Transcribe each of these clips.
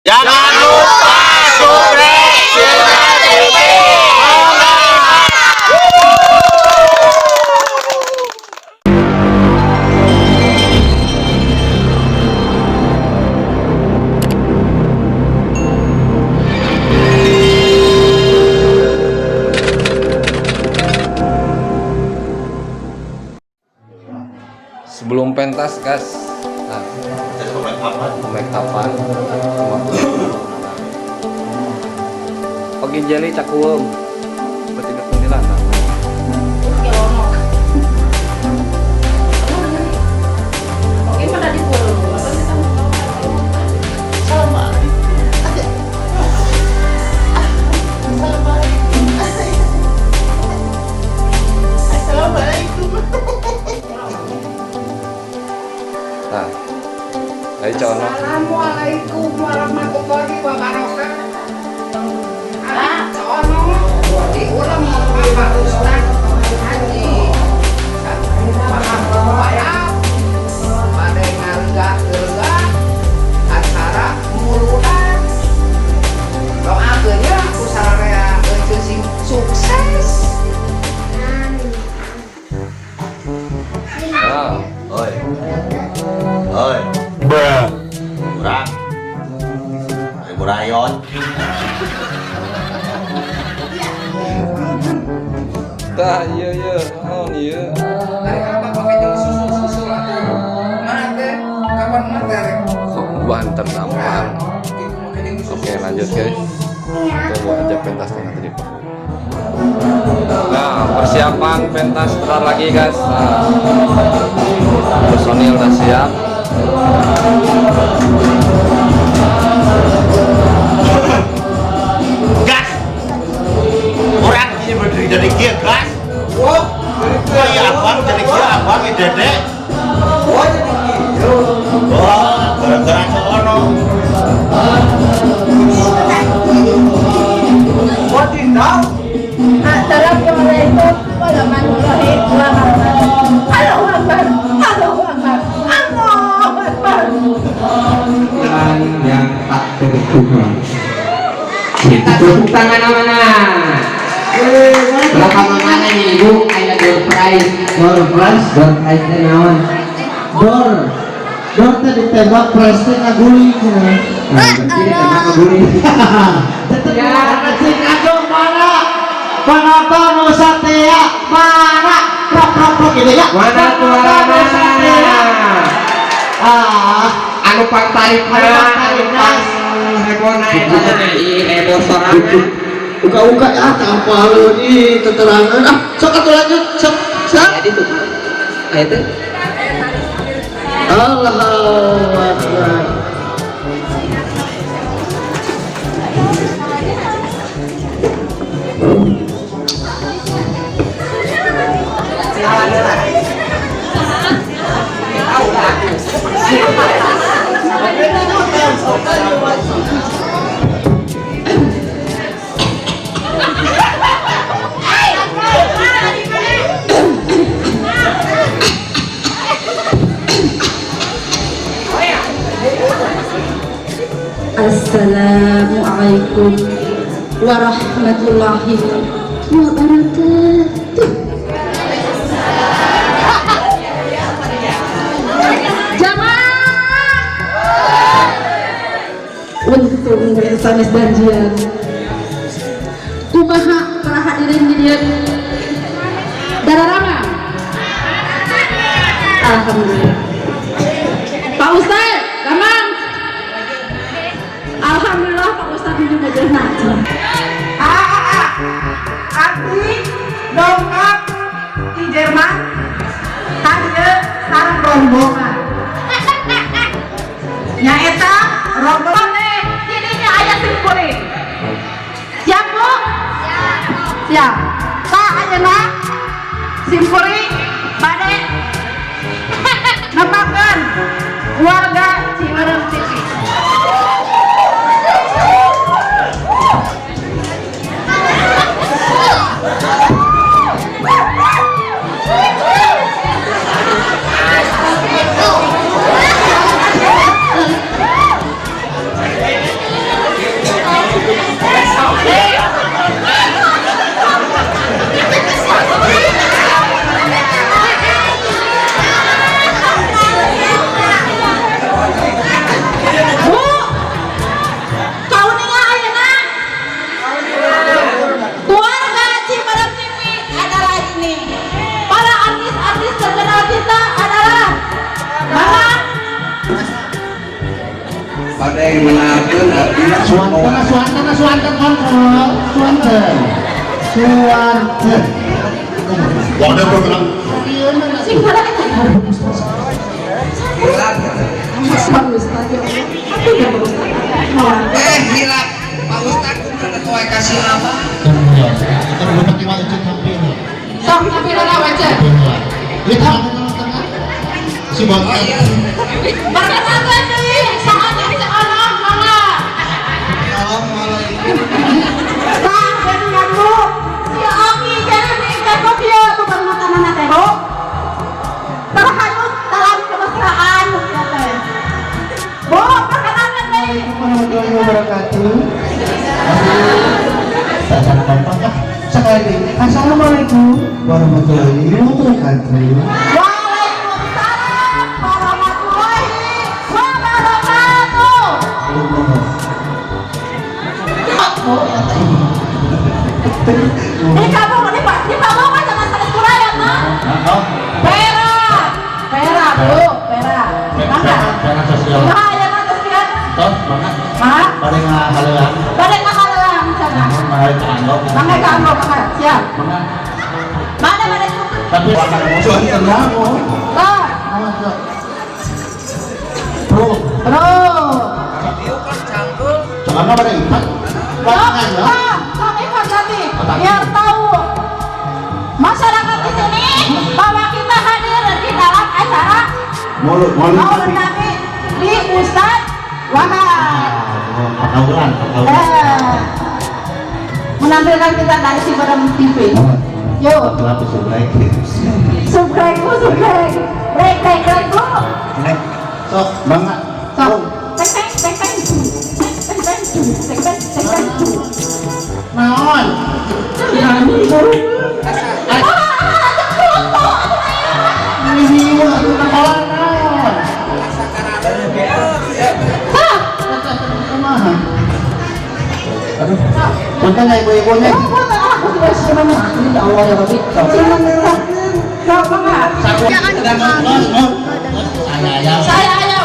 Jangan lupa subscribe TV. Sebelum pentas, guys. Nah, make upan. Oke, jeli cakuem. Berarti kuntilanak. Oke, mana di pulau? Assalamualaikum. Assalamualaikum. Assalamualaikum. Nah, ayo cono. Assalamualaikum warahmatullahi wabarakatuh. Ah, cono diulang Bapak Ustad Haji. Maaf, pada ngalega acara muludan. Doakeun ya ku sararea ece sing sukses. Nah, Oi. Oi. Kurang. Ibu Rayon. Tah, iya, naon iya. Dari apa pakai jeung susu-susu atuh. Mana teh? Kapan mah teh rek? Kok banter tampang. Oke, lanjut, guys. Tunggu aja pentasnya nanti di. Nah, persiapan pentas sebentar lagi, guys. Nah, personil udah siap. Gas. Orang ini berdiri dari kia gas. Wah, Wah, iya abang dari kia abang ya dedek. Wah, jadi kieu. Wah, gara-gara sono. Wadidaw. Assalamualaikum warahmatullahi wabarakatuh. Allahu Akbar. Allahu Akbar. Allahu Akbar. Tuhan yang tak terduga. Kita tepuk tangan mana? Berapa mana nih, Ibu? Aya door prize. Door prize? Door prize teh naon? Door. Door teh ditembak, prize teh ngaguling cenah. Nah, berarti ditembak ngeguling. Tetep Ya. cing aduh mana? Penonton Nusa Tea mana? Prok prok prok gitu ya. Mana Penonton suarana? Nusa Tea. Ah, Anu pang tarifna, Anu pang anu tarifna. pang hebohna eta mah ih heboh sorangan. Uka-uka ya tanpa ih keterangan. Ah, sok atuh lanjut, sok. Sok. Jadi tuh. Nah, itu. Allahu Akbar. Assalamualaikum warahmatullahi wabarakatuh. Jamaah. Untung sanes janjian. Kumaha para hadirin di dieu? Dararama. Alhamdulillah. Pak Ustaz, damang. Alhamdulillah Pak Ustaz ini wajahna. Ah, ah, ah. Abdi dongkap di Jerman ka dieu sareng rombongan. Nyaeta rombongan Nih, jadinya aya simkuring. Siap, Bu? Siap. Siap. Tah ayeuna simkuring bade nembangkeun warga Ciberem TV. Bu, kauninga ayeuna. Keluarga Ciberem TV adalah ini. Para artis-artis terkenal kita adalah Mama. Pada yang menangkan abdi. Suanten, suanten, suanten, kontrol, suanten, suanten. Wadah program. Sing salah eta. Hilap. Pak Ustad, ya Allah. Aku ya, Pak Ustad. Eh, hilap. Pak Ustad kumaha tuh kasih apa? Kita belum pakai waktu tampil. Sok tapi lah wajar. Lihat tengah. Si Oh bontot. iya. Perkenalkan deui saha deui seorang mangga. Assalamualaikum. Tah bener, Bu. Si Oki jadi ka kieu bukan makanan teh, Bu. Terhanyut dalam kemesraan ya teh. Bu, perkenalkan deui. Warahmatullahi wabarakatuh. Saya kompak ah. Sekali lagi. Assalamualaikum warahmatullahi wabarakatuh. Waalaikumsalam warahmatullahi wabarakatuh. Bu, ya teh. Ini kamu, ini Pak, ini Pak mau kan sama sanes kurang mah? Oh, Pera, pera, Bu, pera. Mangga. Pera sosial. Nah, ya mah sekian. Tos, mangga. Mak, Bade ngahaleuang. Bade ngahaleuang sana. Mangga ka anggo. Mangga ka anggo, mangga. Siap. Mangga. Mana mana cukup. Tapi suanten mau. Tah, Bro, bro. Dieu kan cangkul. jangan pada ikat. Sok, Makan ya. tah, sok ikut nanti. Biar tahu masyarakat di sini bahwa kita hadir di dalam acara Mulut, mulut. Maulid Nabi di Ustadz Wahab. Pakauran, pakauran. Eh, menampilkan kita dari Ciberem TV. Yuk, Kenapa subscribe? Subscribe bu, subscribe. Break, break, break, bu. Sok, mangga. Sok, teng teng teng teng teng teng teng teng teng teng teng. Naon? Ah, foto. Ini atuh naon? Sok, Kumaha? Aduh. Punten ya ibu-ibunya. bu, foto. Ah, aku sudah senang. Ya Allah ya Rabbi. Senang. Sok, mangga. Saya ayam. Saya ayam. Saya ayam.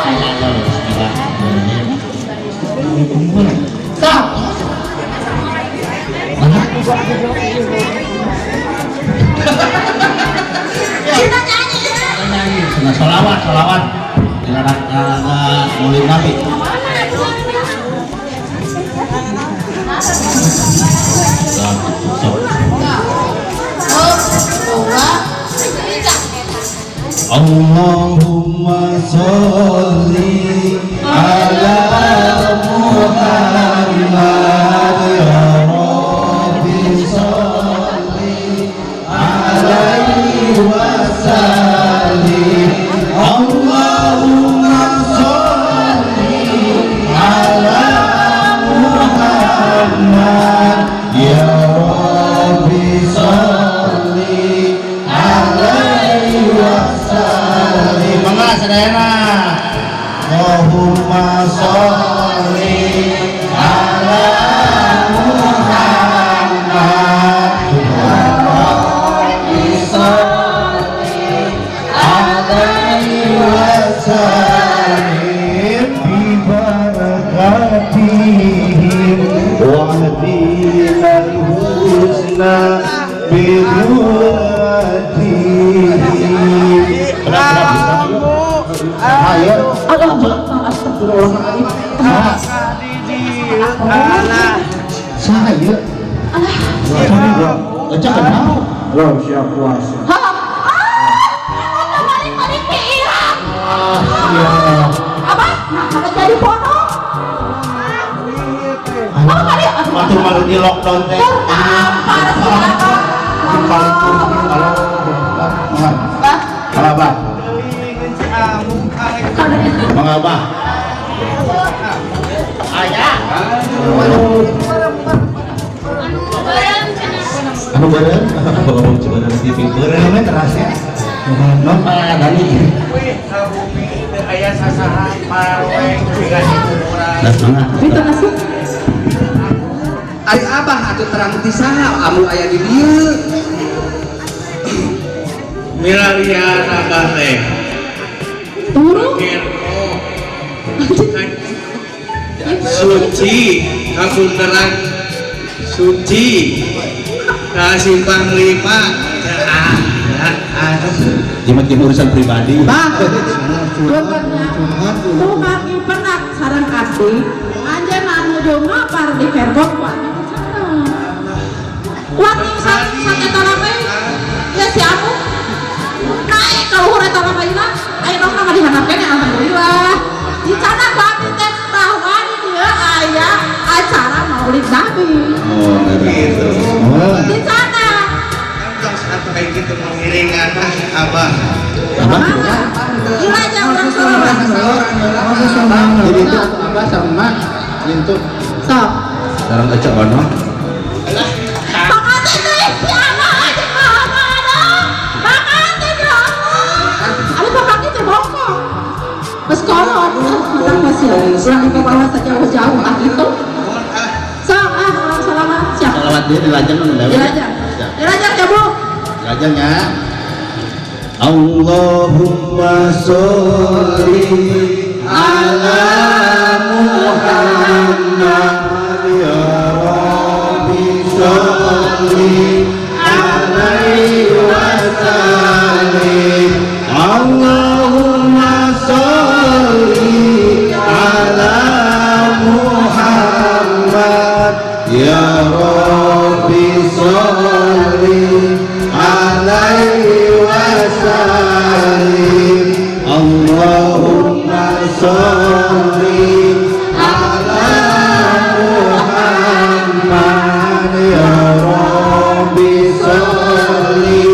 Bismillahirrahmanirrahim. Sok. Mana? Kita nyanyi. Nyanyi. Sunnah sholawat, sholawat. Dilarang Maulid Nabi. Sok. Dua, tiga. Allahumma sholli ala Muhammad ya Rabbi sholli alaihi wasallim. Allahumma sholli ala Muhammad ya Rabbi sholli alaihi wasallim. Mangga sadayana. Allahumma sholli ala Muhammad ya Rabbi sholli alaihi wasallim bi barakatihim wahdina al-husna bi dhurratihim. Ayo. Allah, astagfirullahaladzim. Saya. Alah. Kenal. Lo siap puasa. Hah? Ah, balik-balik ke Irak. Ah, iya. Apa? Nah, apa jadi bodoh? Oh, kali. Waktu malu di lockdown teh. Tertampar siapa? Kalau kalau Bah, kalau abah, Bang abah. Ayah. Anu beureum, oh, coba dari TV beureum we terasnya. Nuhun Pak Dani. Wih, kabumi teu aya sasaha parweng dikasih urang. Nah, mangga. Itu kasih. Ari abah atuh terang ti saha amu aya di dieu. Milarian abah teh. Turu. Germo. Suci, kabunderan suci. Ka simpang lima. Ah, ah, ah. Jimat urusan pribadi. Bah, tukang penak sareng abdi, anjeun anu ngapar di kerbok ku abdi sana. Wati sak eta lamai, ya si aku naik ka luhur eta lamaina, aya rohna mah dihandap keneh, alhamdulillah. Dicandak ku abdi teh bahwa di dieu aya acara Maulid Nabi. Oh, gitu. Oh. Dicandak. Kan tong satu kayak gitu mengiringan ah abah. Apa? Gila aja urang sholawat. Jadi itu apa sama itu Sok. sareng Ece Ono. Makasih teh si anak aja mana? Makasih ya Allah. Abi pakai teh bongkok. Pas kolot, ah, masih urang dibawa jauh-jauh ah gitu. Sok ah urang sholawat siap. Salawat dia dilajeng nu dewe. Dilajeng. Dilajeng ya Bu. Dilajeng ya. Allahumma sholli ala Muhammad ya Rabbi sholli alaihi wasallim. Allahumma sholli ala Muhammad ya Rabbi sholli alaihi wasallim. Allahumma sholli ala Muhammad ya Rabbi sholli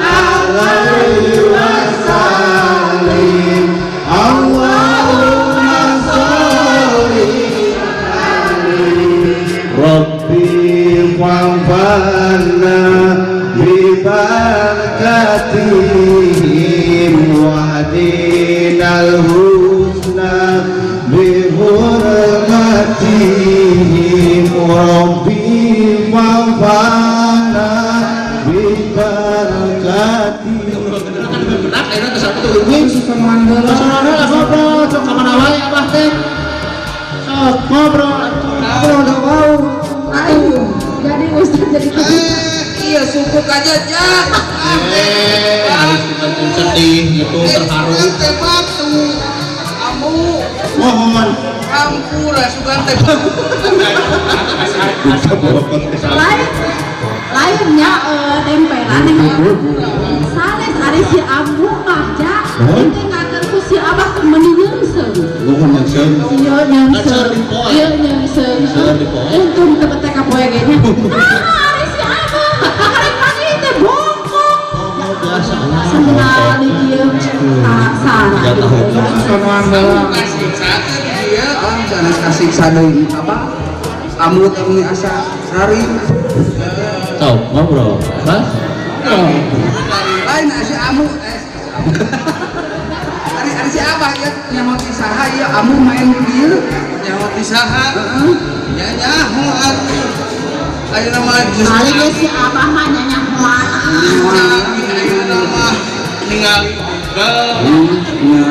alaihi wasallim. Allahumma sholli alaihi Rabbi wanfa'na bibarakatihim wahdinal husna bihurmatihim. Rabbi wanfa'na bibarakatihim. Benak ayeuna teh satu eueuh. Soalnya ngobrol, sok kamana wae abah teh. Sok ngobrol, ngobrol udah mau. Aduh, jadi ustaz jadi Iya suku aja ja. Harus sedih gitu terharu. Teh batu. Amu Mohon hampura sugan teh. Lain lainnya tempelan yang sanes ari si ambu mah ja ditinggalkeun ku si abah teh meuni nyeungseung. Nuhun yang seung. Ieu nyeungseung. Seur di poe. Ieu nyeungseung. Seur di poe. Untung teu teh ka poe ge nya. Ah, ari si abah karek pagi teh bongkok. Oh, biasa. Sendal ieu kasar. Jatah hukum. Kasiksa dia. Ah, sanes kasiksa deui abah. Amu teh meuni asa sari. Sok ngobrol. Hah? Lain si amu eh. Ari ari si abah ieu nyaho ti saha ieu amu main di dieu. Nyaho ti saha? Heeh. Nya nyaho atuh. Ayeuna mah geus Kali ge si abah mah nyanyahoan. Ayeuna mah ningali Google. Nya.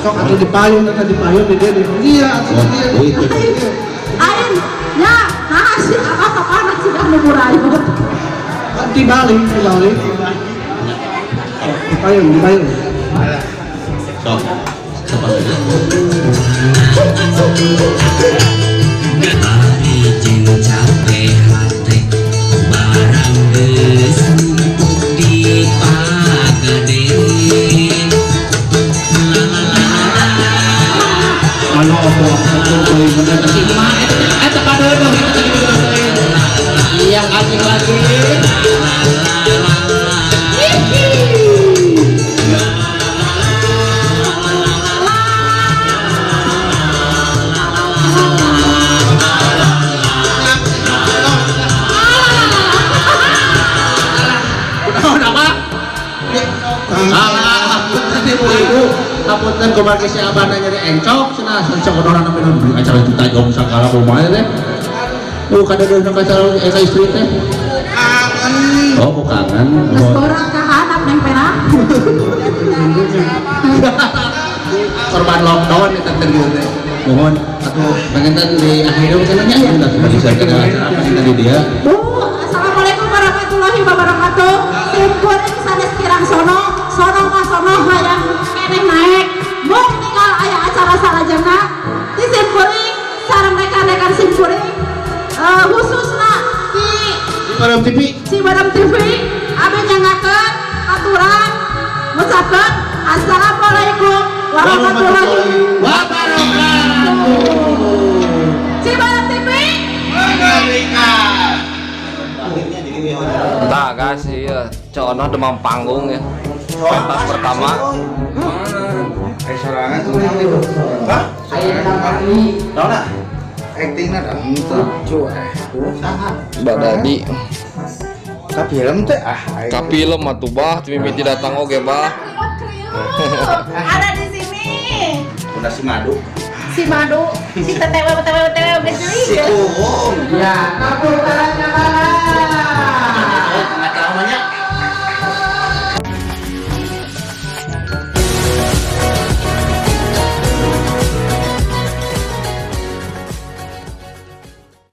Sok atuh di payung, eta di payung di dieu di iya atuh di dieu. Ain, ya, nah si abah kapan sih nu murayot. Di Bali, di Bali. Di payung, di payung. Sok. Cepat aja. Ari jeung capek hate barang geus numpuk di pagade. La la la la. Anu apa betul bener. Eta kadodo eta tadi. Iya anjing lagi. Ah. Punten kumargi si abana nyeri encok cenah encok orang minum beli acara juta jong sagala kumaha teh. Kadeudeung ka calon ka istri teh. Kangen. Oh, ku kangen. Geus borang ka handap neng perak. Korban lockdown eta teh gitu teh. Mohon atuh panginten di akhir cenah nya bagi saya acara panginten di dia. Bu, assalamualaikum warahmatullahi wabarakatuh. Sim kuring sanes kirang sono, sono mah sono hayang keneh naek. Mung tinggal aya acara salajengna. Di sim kuring sareng rekan-rekan sim kuring khususna di Ciberem TV. Ciberem TV abdi nyangakeun aturan ngucapkeun assalamualaikum warahmatullahi wabarakatuh. Ciberem TV. Mengerikan. Entah guys, iya, Ceu Ono demam panggung ya. Pentas pertama. Eh, sorangan tuh. Hah? Naon? Actingna dah lucu eh. Mbak Dadi. Ka film teh ah. Ka film atuh bah, mimiti datang oge bah. Kriuk, ada di sini. Udah si madu. Si Madu, si tetewe tetewe tetewe geus Si Uung. Ya, tepuk tangannya mana?